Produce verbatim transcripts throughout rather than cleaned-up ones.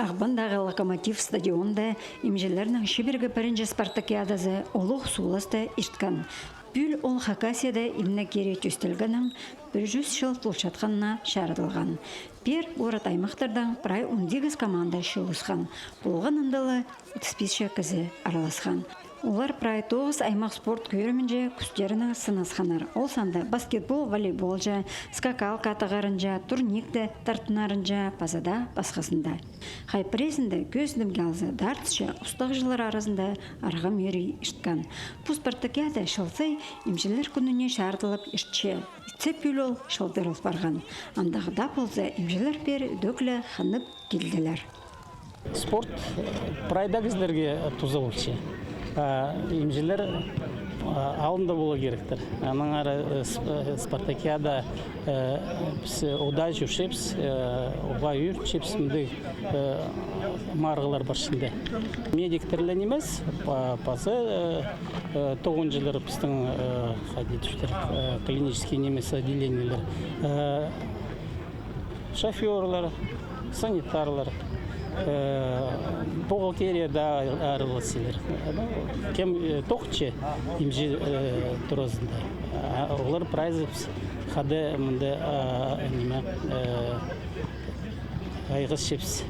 Ағбандағы «Локомотив» стадионда имҷілернің чибіргі пірінҷі спартакиадазы улуғ сууласты ирткен. Пӱӱл ол Хакасияда имнег кирее тӧстелгеннең пір чӱс чыл толчатханына чарыдылған. Пеер город-аймахтардаң прай он сигіс команда чыылысхан. Полған анда ла отыс пис че кізі араласхан. Олар прай тоғыс аймах спорт кӧрімінҷе кӱстерінең сынасханнар. Ол санда баскетбол, волейболҷа, скакалка атығарынҷа, турникте тартынарынҷа паза даа пасхазында. Хай пірезінде, кӧзідімге алза, дартсча устағҷылар аразында арғам ӧрей ирткен. Пу спартакиада чыл сай имҷілер кӱніне чарыдылып иртче. Итсе пӱӱл ол чылдырыл парған. Андағ даа полза, имҷілер пеер ідӧк ле хынып килділер. Спорт, э, прай даа кізілерге туза полча. А имҷілер, а, алында поларға киректер. Анаң ары, э, с-, э, спартакиада, э, піс, э, удаа чӧрчебіс, э, уғаа ӧрінчебіс, мындағ, э, марығлар пар чында. Медиктер ле нимес, па-, паза, э, э, тоғынҷылар пістің, э, хайди тіпчелер, э, клинический нимес отделениелер. Э, шофёрлар, санитарлар, э, бухгалтерияда араласчалар. Ну, кем, э, тоғынча имҷі, э, туразында. А олар прайзы піс хада мында, а, ниме, э, айғасчабыс.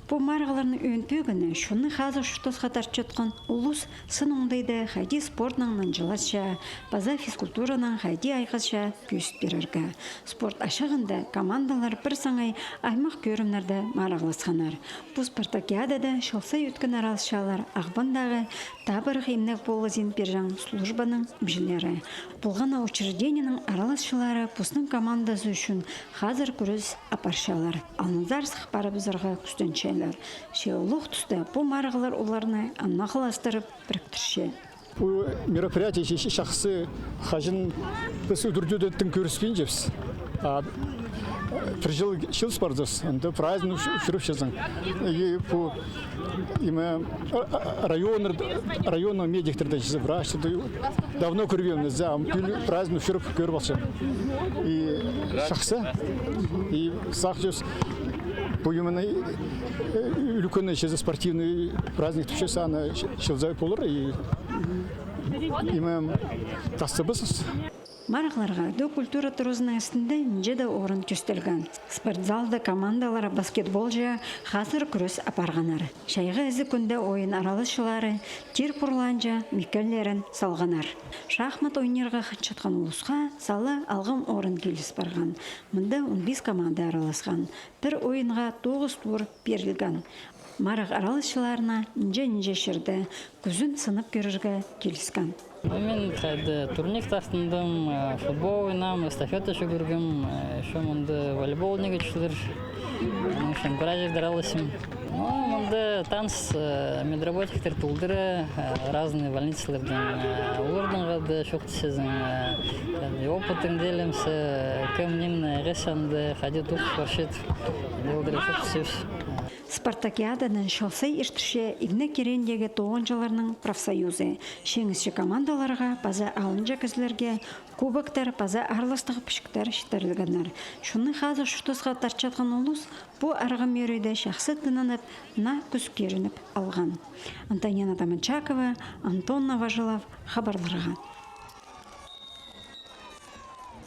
Пу марығларның ӧӧн пӧгіні чонны хазых чуртасха тартчатхан улус сын оңдайда хайди спортнаң нанҷыласча, паза физкультуранаң хайди айғасча кӧзіт пирерге. Спорт ачығында командалар пір саңай аймах кӧрімнерде марығласханнар. Пу спартакиадада чыл сай ӧткін араласчалар Ағбандағы «Табырах имнег полызын пирҷең» службаның имҷілері. Полған на учреждениенің араласчылары постың командазы ӱчӱн хазыр кӱрес апарчалар. Алнынзар сых парыбызарға кӱстенчелер. Че улуғ туста пу марығлар оларны аннағластырып піріктірче. Пу мероприятие че-, че-, чахсы, хаҷан піс удур-тӧдең кӧріспинчебіс. А пір чыл чыылыс пардыс, анда праздник чӧріпчезің. И пу, име, а, а, районнар, районның медиктердең чізе, врачтарды давно кӧрбеемін, за, пӱӱл праздник чӧріп кӧріп алчам. И чахсы, и сағынчабыс, пу именно, э, ӱлӱкӱнні чізе спортивный праздник тіпче, саны чыылза полар, и име, тастабыс. Марығларға даа культура туразының істінде нинҷе дее орын тӧстелген. Спортзалда командалар баскетболҷа хазыр кӱрес апарғаннар. Чайғы ізі кӱнде ойын араласчылары тир пурлаанҷа миккелерін салғаннар. Шахмат ойнирға хынчатхан улусха сала алғым орын киліс парған. Мында он пис команда араласхан. Пір ойынға тоғыс тур пирілген. Марығ араласчыларына нинҷе-нинҷе чирде кӱзін сынап кӧрерге киліскен. Мин хайди турник тартындым, э, футбол ойнаам, эстафета чӱгӱргем, э, ещё мында волейбол ниме чӧрчелер. Мин прай чирде араласчам. Ну, мында таныс, э, медработниктер толдыра, э, разный больницалардаң, э, оларнаң хада чоохтасчазың, э, хайди опытың теелче, э, кем ниме, хайди тух парча, толдыра чоохтасчабыс. Спартакиаданы чыл сай иртірче Игнек киреендегі тоғынҷыларның профсоюзы. Чиңісчі командаларға паза алынҷа кізілерге кубоктар паза аарластығ пічіктер читірілгеннер. Чонны хазых чуртасха тартчатхан улус пу арғам ӧрейде чахсы тынанып, наа кӱс кӧрініп алған. Антонина Таманчакова, Антон Новожилов, хабарларға.